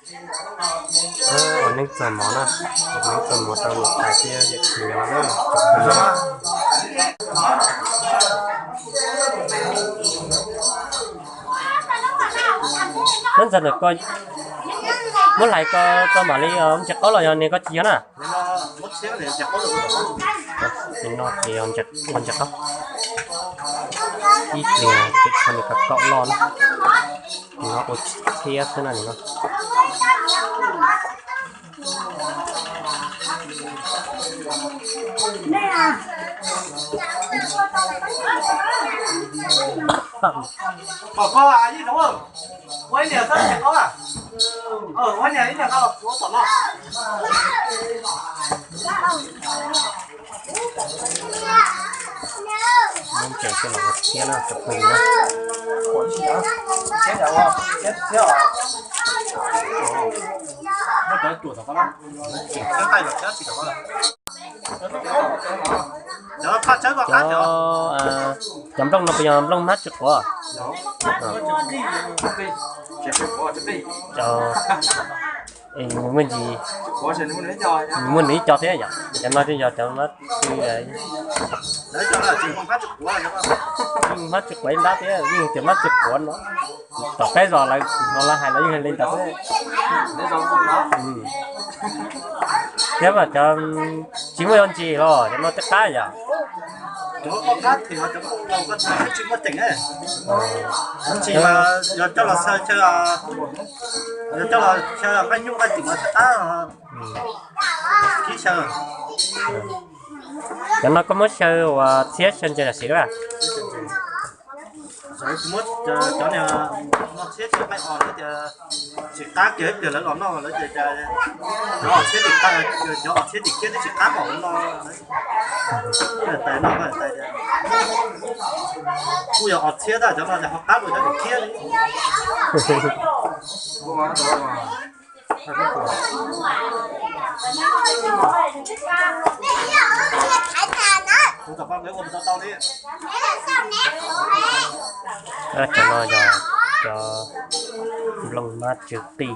Ua neeb txog mov na, neeb txog mov rau niam tais thiab yawm txiv nkawd no na. Neb ntxawg ntawm ko muab hlais ko tau mam li ntses qaub los yog niag ko tsis yog na? Nim no ces ua ntses qaub. Ib pliag ces tshuav niag kaum loj na. Nim no ua txhiab xwb na nim no. Muab ntses coj los ua txhiab na, txhiab pw na. Cov, cov nplooj no puas yog nplooj hmab tsw quav? Es nws muaj ntsis, nws muaj nws ib co thiab yom, cov no twb yog cov hmab tsw, yeej hmab tsw quav ib nrab thiab yeej tias hmab tsw quav no. Tom peb zos lawv no lawv hais los yeej hais li ntawd xwb. Thiab mas cov tsis muaj ntsis los cov no twb qab yom. Ntsis mas yog coj los xyaw, yog coj los xyaw nqaij nyuj nqaij twm mas twb qab. Cov no koj muab xyaw ua txhiab xyaw ntses tam sim lawm? Muab cov no txhiab xyaw nqaij os, lawv tias tsis qab kiag ib pliag lawv los noj lawv tias cov os txhiab tim, cov os txhiab tim kiab twb tsis qab npaum no. Tais no tais tias kuj yog os txhiab tab cov no ces ho qab dua cov tim kiab li. Cov no yog cov nplooj hmab tsw qij,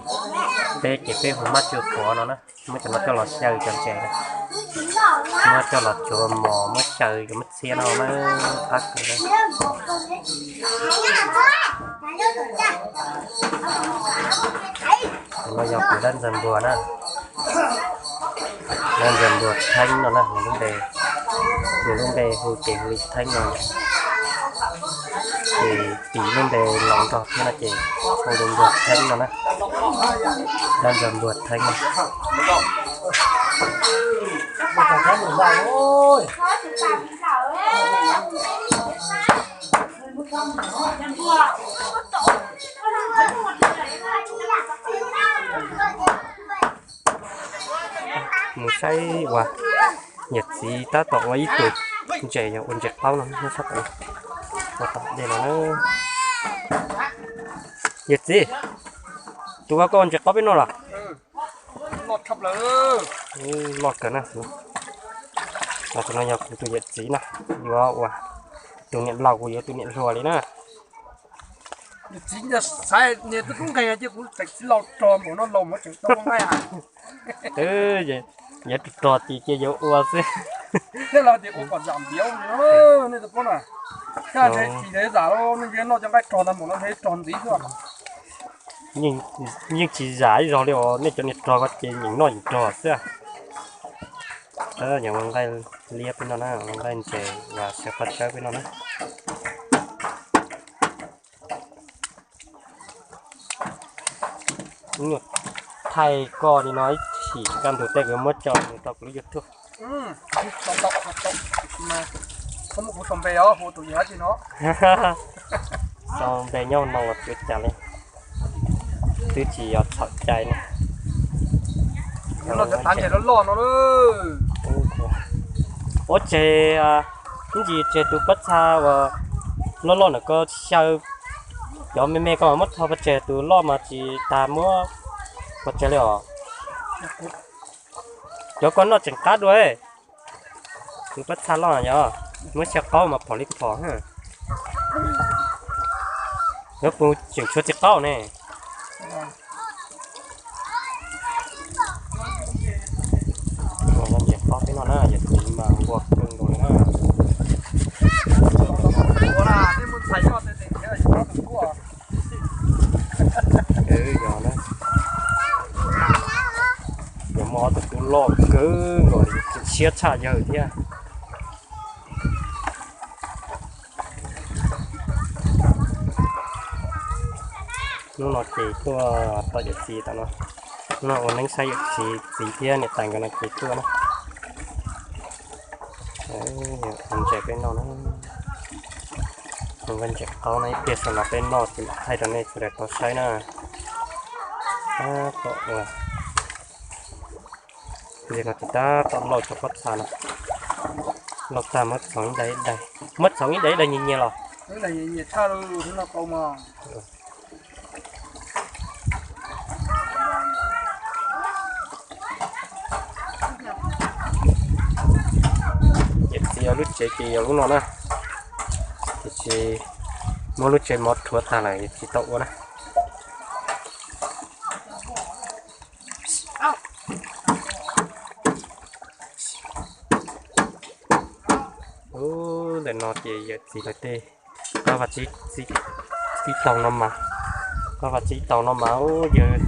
peb ces peb hu hmab tsw quav no na. Muab cov no coj los xyaw cov ntses na, muab coj los tsuav mos muab xyaw cov muab txhiab no na, qab kawg na. Cov no yog kuv dab ntxawg npuag na, dab ntxawg npuag Theeb no na, nws lub npe, nws lub npe hu ces hu li Theeb no. Ces tim lub npe laus nrog thiab no ces hu li npuag Theeb no na, dab ntxawg npuag Theeb no. Mus saib ua yawm txiv tab tom ua ib tug ntses, yog ua ntses qaub no, nyob sab tom, ua tom dej no na. Yawm txiv, tus ua koj ua ntses qaub peb noj los? Loj kawg na. Tus no yog kuv tus yawm txiv na, yuav ua tus niam laus kuv yuav tus niam hluas li na. Yawm txiv xav niag tub tub nqe cia kuv tseem tsis laus rog npaum no laus mus tseem tau nqaij. Twb yuav rog rog ces cia yuav ua xwb. Thiab los tias ua kom zam npiav, nej tus pab na, thiab ntshe tsis yog zam los nej ntshe noj cov nqaij rog ntawd npaum no ntshe rog ntxiv xwb. Yeej tsis zam ib zaug li os, nej cov niag rog ko ces yeem noj yeem rog xwb. Yog ua nqaij liab peb no na, ua nqaij ntses uas sawv paj tsawb peb no na. Nyuam thaij koj li no ib chim kaj ntug tej kuv muab tso mus rau kuv lub YouTube. Sau npe os, hu tus yawg dab tsi no. Sau npe nyob no los tsis ua cas li, twb tsis yog txhaum cai na. Ua tseg, ib ntsis tseg tus pob txha uas loj loj ntawm ko xyaw, cov me me ko mas muab tho pov tseg, tus loj mas tsis tas muab pov tseg li os. Cov ko noj tseem qab dua. Tus pob txha loj yog muab xyaw qaub mas phom li phom. Yuav pus tseem tshuav txiv qaub ne. Nkaus li siab tshaj yawg thiab. Hnub no ces tuaj tos yawm txiv tom no. Hnub no ua neeb saib yawm txiv, txiv thiab niam tais nkawd no ces tuaj na. Ua ntses peb noj na. Ua ntses qaub na, ib pliag saum no peb noj ces mam thaij rau nej sawv daws tau saib na. Tab tom ua, no ces tab tom lauj cov pob txha no. Lauj tag muab txhoov ib daim ib daim, muab txhoov ib daim ib daim nyias nyias los. Yawm txiv lub tsev ces yog lub no na. Tiam sis muab lub tsev mov rhuav tag lawm tsis tau ua na. Ub, ntawm no ces yawm txiv lawv tej qab vaj tsib taug no mas, qab vaj tsib taug no mas ub, yawg,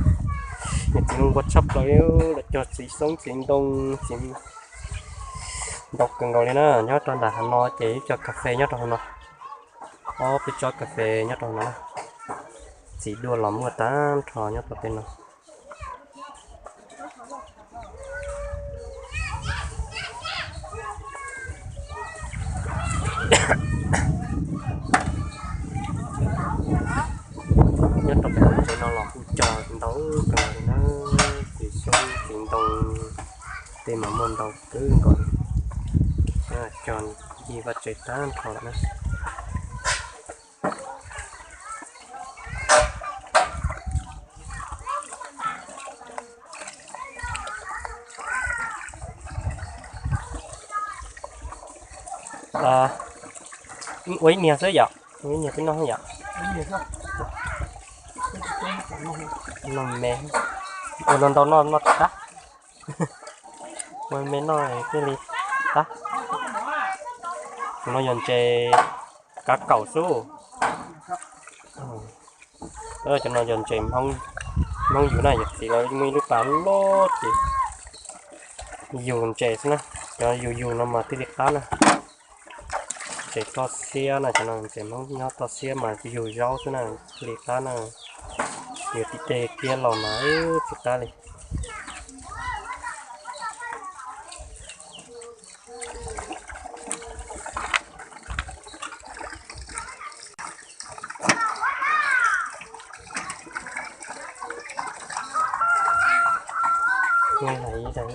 yawg txiv zoo nkauj tshaj plaws li, lawv cog txiv xoob txiv ntoo, txiv ntau kawg nkaus li na. Nyob rau nram hav no ces ib co kas fes nyob rau hauv no, ob peb tsob kas fes nyob rau hauv no na. Txiv duaj los muaj tag nrho nyob rau tej no. Nyob rau pem tsev no los kuj cog ntau kawg nkaus li na, txiv xyoob txiv ntoo tej mas muaj ntau kawg nkaus li. Cog ncig vaj tsev tag nrho lawm na. Ua ib niag xwb yom, ua ib niag twb noj yom. Noj me, ua no ntau noj noj tsis qab. Ua me noj thiaj li qab. No yog ntses kav kaum xwb. Cov no yog ntses Hmoob yug na, yawm txiv lawv muaj ib lub pas loj ces yug ntses xwb na. Cov yug yug no mas thiaj li qab na. Ntses toj siab na, cov no ntses Hmoob nyob toj siab mas yug zaub xwb na, thiaj li qab na. Yog tim tej kiab los mas tsis qab li.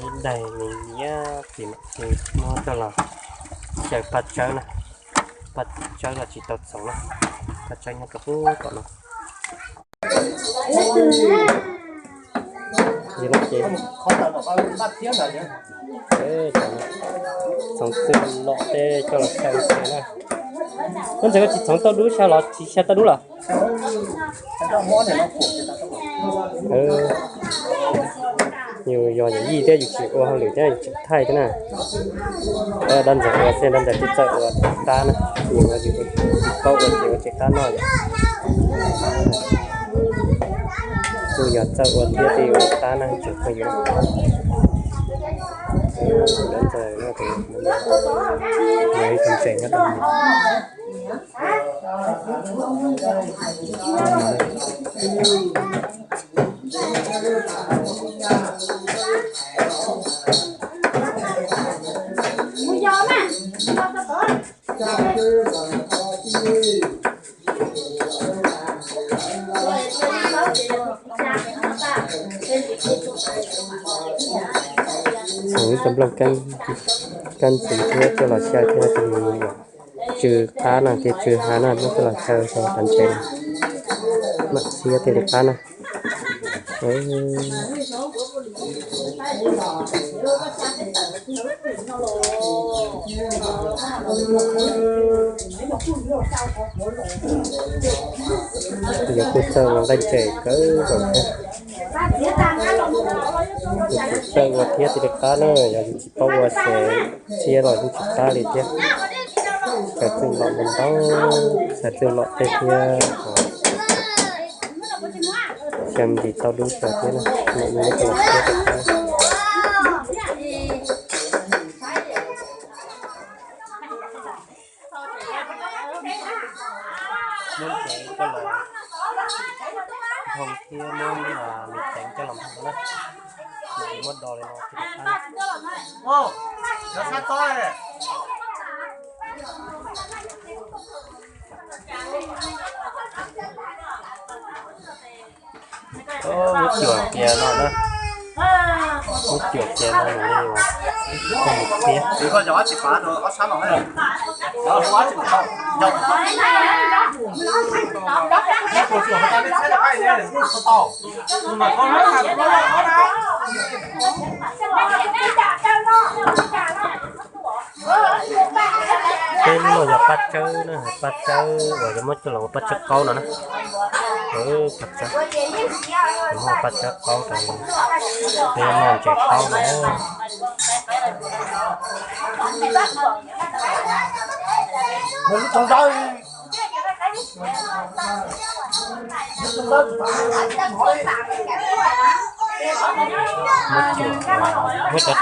Ib daim me niam txiv mam li muab coj los xyaw paj tsawb na. Paj tsawb los tsis tau txhoov na, paj tsawb nyob rau pem tom no. Txhoov txwj lom tej coj los xyaw ntses na. Koj ntxawm, koj tsis txhoov tauj dub xyaw los tsis xyaw tauj dub los? Yus yog yawm yij thiab yus tsis ua hauj lwm thiab yus tseem thaij thiab na. Dab ntxawg ua xwb, dab ntxawg twb txawj ua qab na, yus ua tsis paub ua ces ua tsis qab noj yom. Kuj yog txawj ua thiab thiaj ua qab na tsoom phooj ywg. Dab ntxawg no, ib tug ntses nyob rau Txhoov ib co nplooj kab ntxwv thiab coj los xyaw thiab, tsw qab no thiaj tsw hav no, muab coj los xyaw rau qab ntses no, mam txhiab thiaj li qab na. Yog kuj txawj ua nqaij ntses kawg nkaus thiab. Yus txawj ua thiab thiaj li qab na, yog yus tsis paub ua ces txhiab los yeej tsis qab li thiab. Xav txwj lom ntau, xav txwj lom tej thiab, xyaw ntsis tau dub xyaw thiab na, mam li muab coj los txhiab rau qab. Muab do li no. Muab cuam kiag no na. Muab cuam kiag no li uas koj mus piav. Peb lub no yog paj tsawb na, paj tsawb uas yuav muab coj los ua paj tsawb qaub no na. Paj tsawb, muab paj tsawb qaub rau peb noj ntses qaub no. Muab cov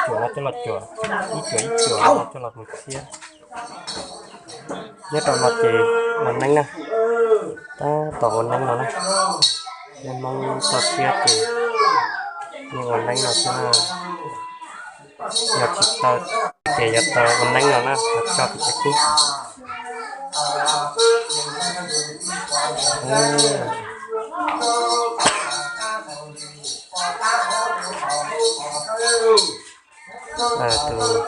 cuam no coj los cuam, ib cuam ib cuam no coj los mus xiab. Nyob rau no ces ua neeb na, tab tom ua neeb no na. Peb Hmoob toj siab ces yeej ua neeb no xwb na. Yog tsis tau ces yuav tau ua neeb no na, coj kev cai kub. Tus los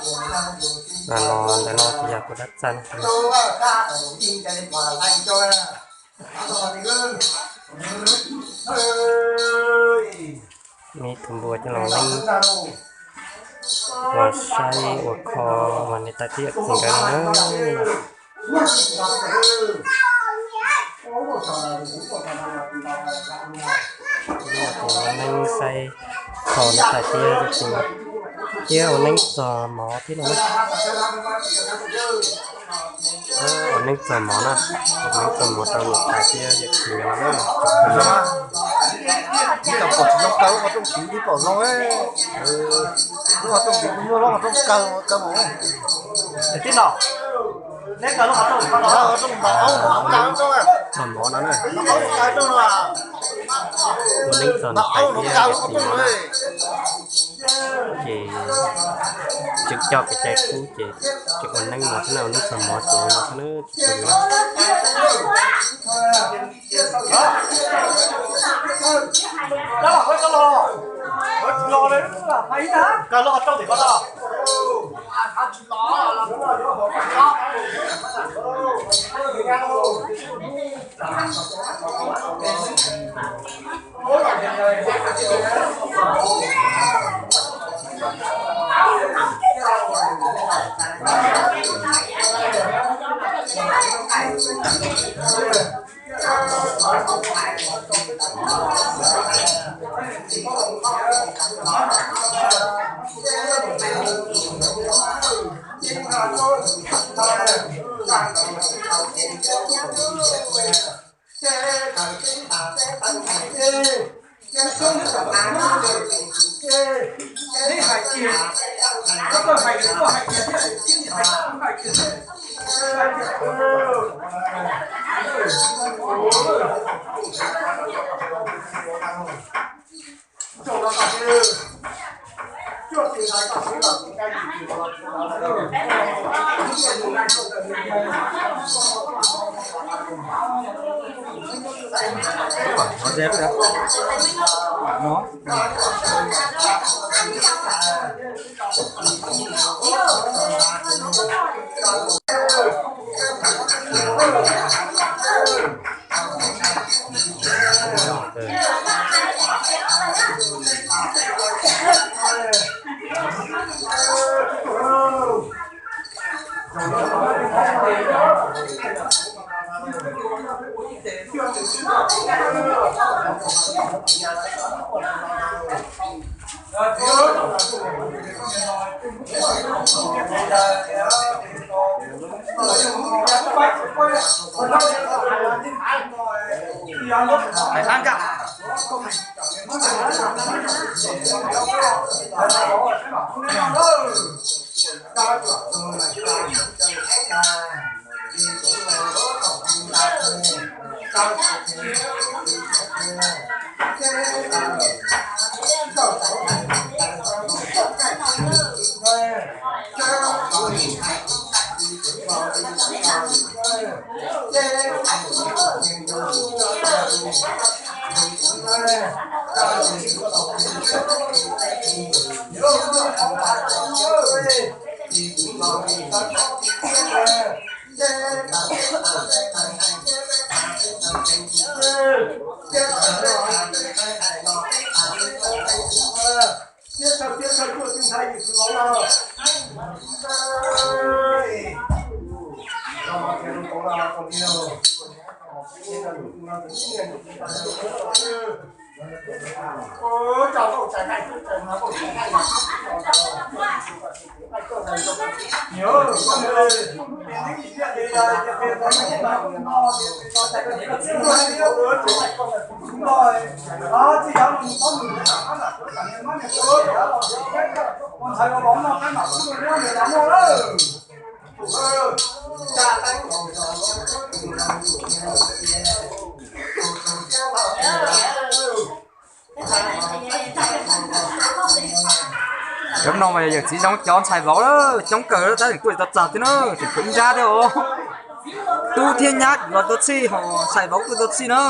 ntawm no ces yog kuv dab txaj na. Ib tug npua coj los neeb, los saib ua kho mas niam tais thiab yawm txiv nkawd no na. Ua neeb saib kho niam tais thiab yawm txiv, thiab ua neeb txog mov thiab no na. Ua neeb txog mov na, ua neeb txog mov rau niam tais thiab yawm txiv nkawd no na. Ib tsoom pom tsis zoo kawg lub qhov rooj kwv, ib pom zoo, lub qhov rooj kwv kuj muaj lub qhov rooj kawg kawg mus. Tib no, neb kawg lub qhov rooj, qhov rooj npam aub no kawg rooj, npam aub no kawg rooj. Ua neeb txog niam tais thiab yawm txiv no na. Ces tseem coj kev cai kub ces tseem ua neeb no xwb na, ua neeb txog mov ces no xwb na. Cov no mas yawm txiv zoo cov ntxhais vauv lawm, coob kawg lawm, tab sis kuj tsis tau txog thiab na, tseem tshuav ib nrab thiab os. Tub thiab nyab los tuaj txhij ho ntxhais vauv kuj tuaj txhij na.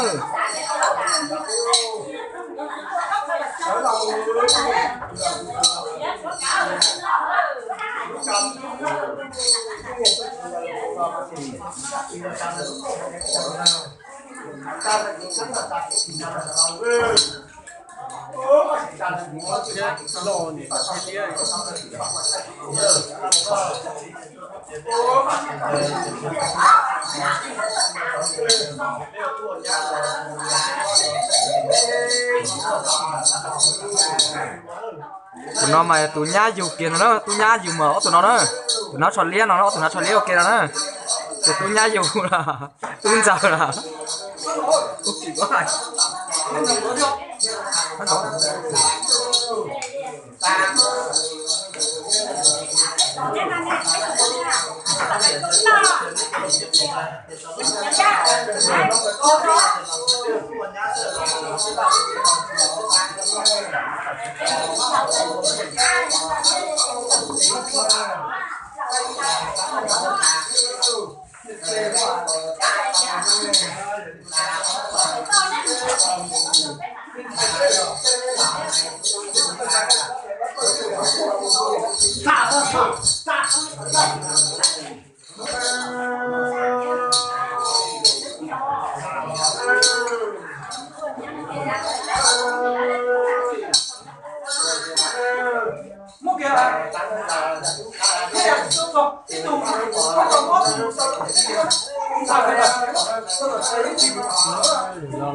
Tus no mas tus nyab yug kiag no na, tub nyab yug mas ob tug no na. Tus hnav tsho liab no, ob tug hnav tsho liab ua ke no na. Tus tub nyab yug, tub ntxawg na.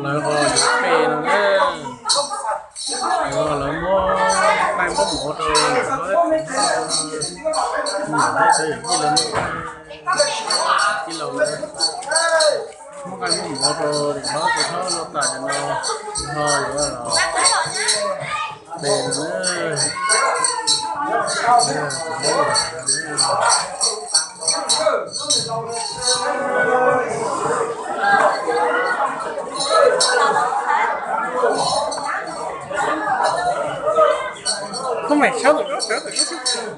Lawv ho yuav pem no na. Lawv muab nqaij muab mov rau, muab nqaij muab mov rau, tus hlob tus hlob los tas no, ho yuav pem no. Koj mem sawv ntawm koj, sawv ntawm koj.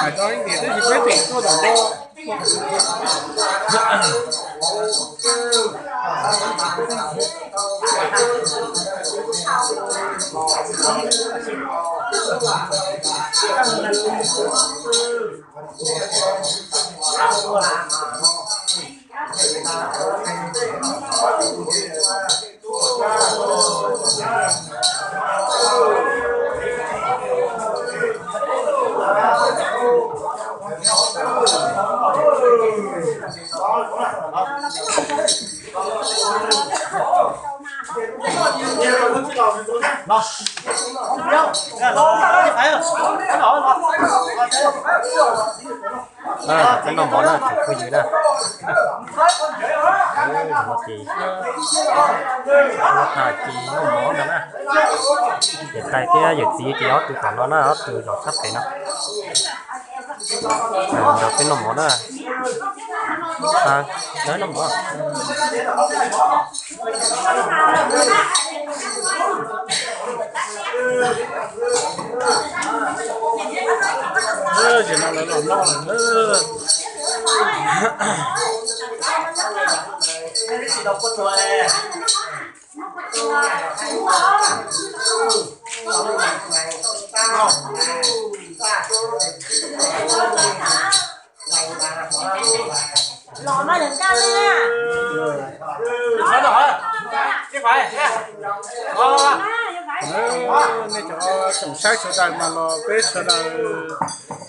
Hais tau ib ntsis twb tsis peb tim tuaj tom no. Peb noj mov na, tsoom phooj ywg na. Ces, ces noj mov ntag na. Niam tais thiab yawm txiv ces ob tug tom no na, ob tug zaum sab pem no. Nrog peb noj mov na. Noj mov. Ces no lawv los noj lawm na. Los mas lawm nkaj li na. Nej cov tsoom saib sawv daws mas los peb sawv daws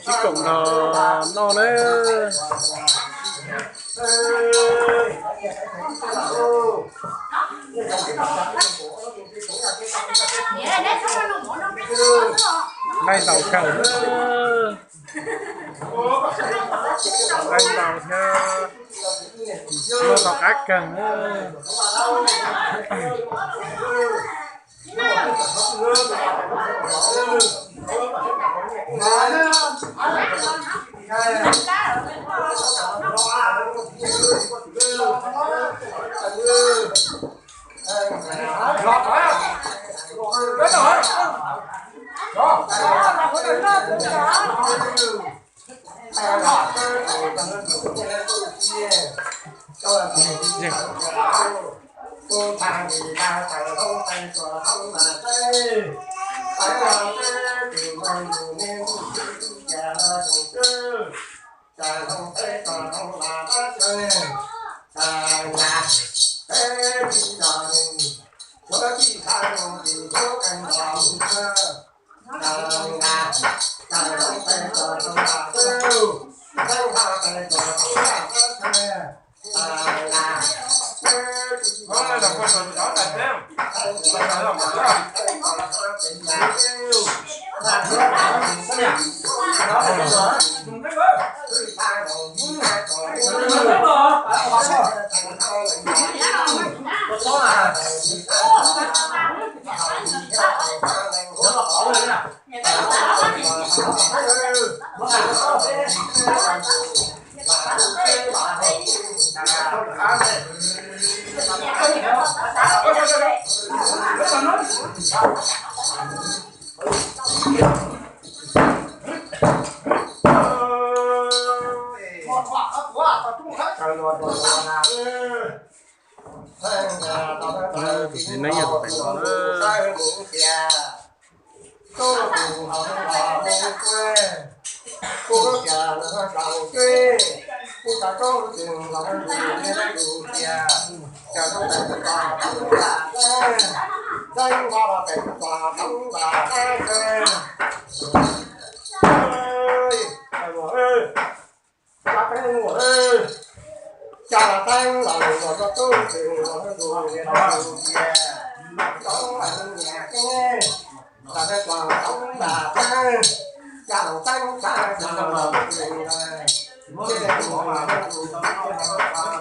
sib koom nrog noj na. Nqaij ntaus kawg na. Nqaij ntaus thiab noj tau qab kawg na. Tus txiv neeb nyob tus pem no na. Cab teeb los, los rau tub tus los tus niam tus tias, cov niam tij, los rau tus tub ntas teeb, cab los teeb tshaj los tus niam, tus niam tus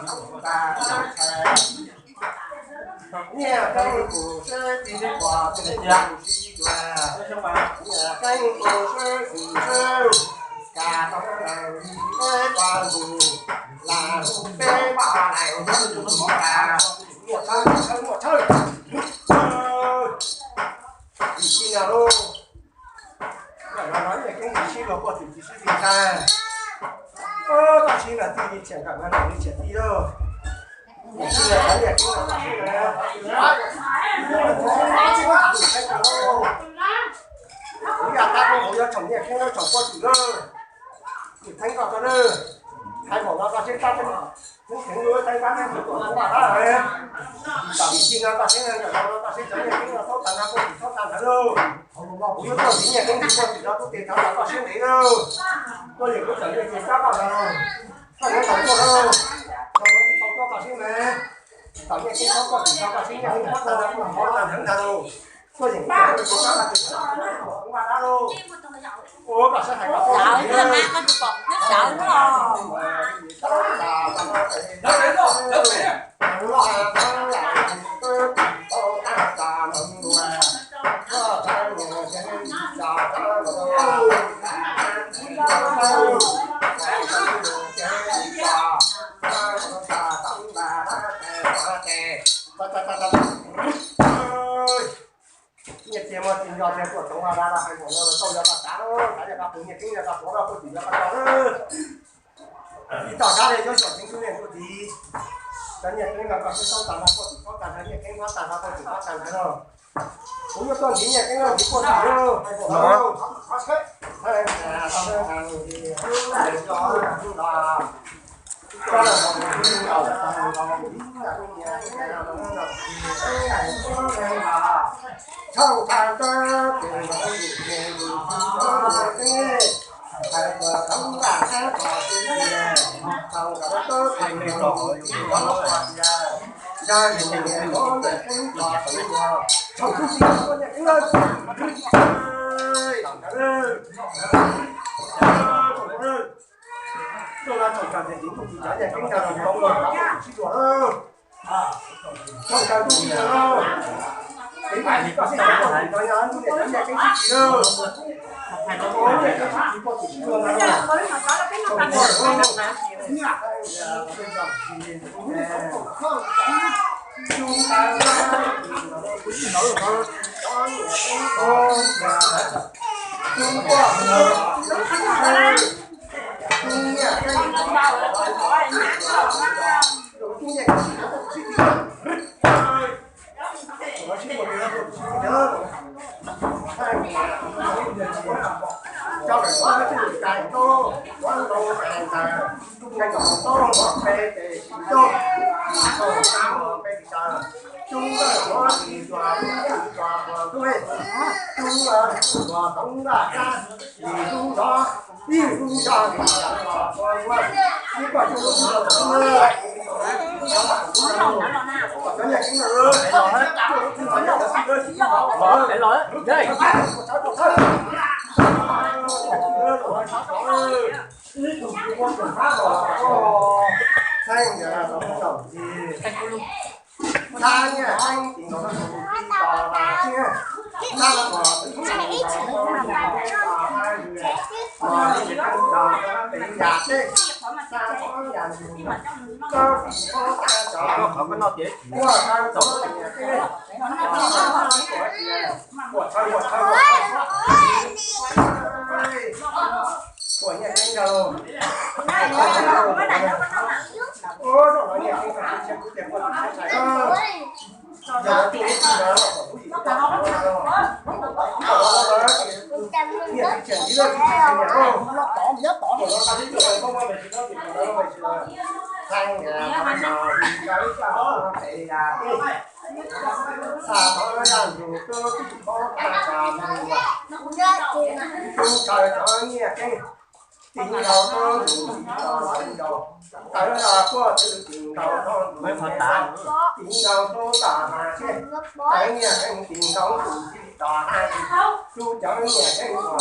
tub ntas teeb. Niaj teeb tus seb tij seb pom, tij seb pom tsis dua. Niaj teeb tus seb tus seb, cas tau ntawm li peb pab tus, lam peb pab daim tus tus tas. Muaj thawj, muaj thawj, muaj thawj. Ib sij no lauj, no no ib yam keeb ib sij los puag tim tsis sib tsis ntag. Koj sib no tij li tshiam nkawm no li tshiam tij lauj. Ib sij no qhov niaj keeb no koj sib no. Kuv yog tab koj hauv yuav tshoom niaj keeb yuav tshoom puag tim lauj. Tim theeb koj tau lawm. Hais npaum no koj sib tab teeb, teeb teev lub teeb tab teeb tuam tuam vaj dab. Tam ib sij no koj sib no, ntawm no koj sib cov niaj keeb no thaub tag no puag tim thaub tag ntawd lauj. Kuv yuav tuaj tiv niaj keeb tiv puag tim no tub tes thav los koj siab ntev lauj. Tuaj yeem kuv txawm niaj keeb tab koj ntawd lauj. Koj yuav tau tuaj lauj. Tau tuaj koj sib me. Tam niaj keeb thaub koj tim no koj sib niaj keeb thaub tag no koj tag ntawd ntag lauj. Tuaj yeem kuv txawm niaj keeb tab koj ntawd lauj. Ua koj sib hais koj tau sib me. Nyiaj txiag muaj tsis nco tias tuaj txoov vaj dab los hais npaum no los tau yog koj tav, tav yog koj qhwv nyiaj keeb yog koj tuav koj puag tim yog koj tau. Ib tog dab li yuav xyuam tseev tub yeej tuaj tiv. Cov nyiaj keeb no koj sib saub tag nrho puag tim saub tag nrho, nyiaj keeb nyob tag nrho puag tim nyob tag nrho no. Kuv yuav tuaj ntiv nyiaj keeb no ntiv puag tim hais npaum no. Tus nyiaj keeb, tiv nkaus rau tus tib tos hais nkaus, tawv los puag tw tiv nkaus rau tus tib tos hais, tiv nkaus rau tom hav siab, tawv nyiaj keeb tiv nkaus tus tib tos hais, tus cov nyiaj keeb uas thoob hov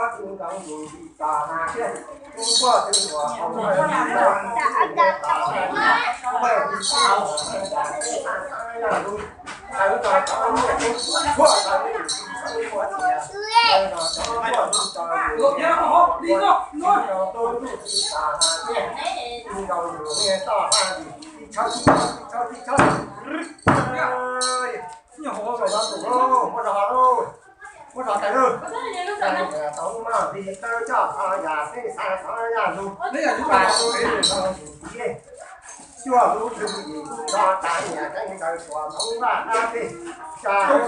tiv nkaus tus tib tos hais siab, tus puag tw uas thoob hov tiv nkaus tus tib tos hais, puag tw tiv nkaus tus tib tos hais, tawv los cov nyiaj keeb puag tawv, tawv los cov puag tw tos hais, tiv nkaus tus tib tos hais siab, tiv nkaus tus nyiaj toj hais, tiv tshawb tiv tshawb tiv tshawb tiv tshawb. Muab zog tus lauj, muab zog lauj, muab zog tais lauj. Tau mas li tawb coj txhua yam teb xa txhua yam lug, tsa tub lug tau yus tiv, cuaj lub lug yim lub zog tsa nyiaj keeb ntawd tuam thoob vaj dab teg, tsa tuaj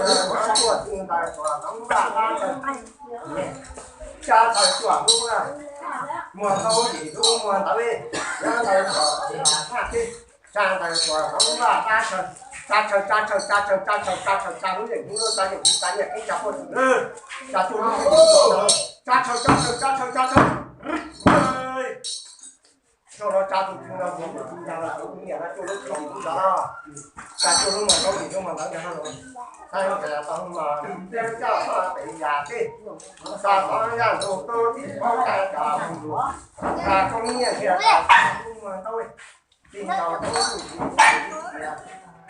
txwv ntawd tuam thoob vaj dab teg, tsa txhawm cuaj lub, muag ntau yim lub muag ntawd, yog ntawd tuam thoob vaj dab teg, tsa ntawd tuam thoob vaj dab teg, tsa txhawm tsa txhawm tsa txhawm tsa txhawm tsa txhawm tsa lub yeem hnub tsa yeem hnub tsa nyiaj keeb tsa puag txwm lawm, tsa cuaj lub, tsa txhawm tsa txhawm tsa txhawm tsa txhawm. Zoo no tsa tus twg no tus twg no tus niam no cuaj lub twg yim lub no, tsa cuaj lub mas ntau yim lub mas ntawd no. Thaij ntawd tau mas li teb coj txhua pem yam teb, tsa txhua yam ntug tub tib paub tsa tsa mus, tsa koob nyiaj ntiag tsa tub muag ntau, tiv nkaus tub tub tib tib tias,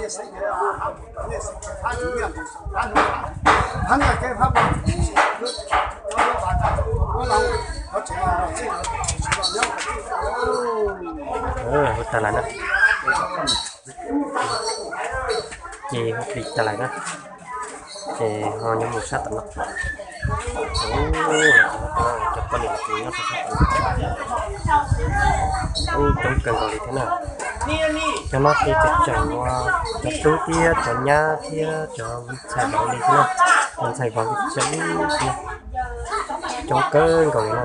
Hu tas lawm na. Ces hu plig tas lawm na. Ces ho nyob mus sab tom no. Cov poj niam ces nyob rau sab tom no, coob kawg nkaus li thiab na. Cov no ces tseem tseem ua cov tub thiab cov nyab thiab cov ntxhais vauv li thiab na. Cov ntxhais vauv ces tseem coob kawg nkaus li na.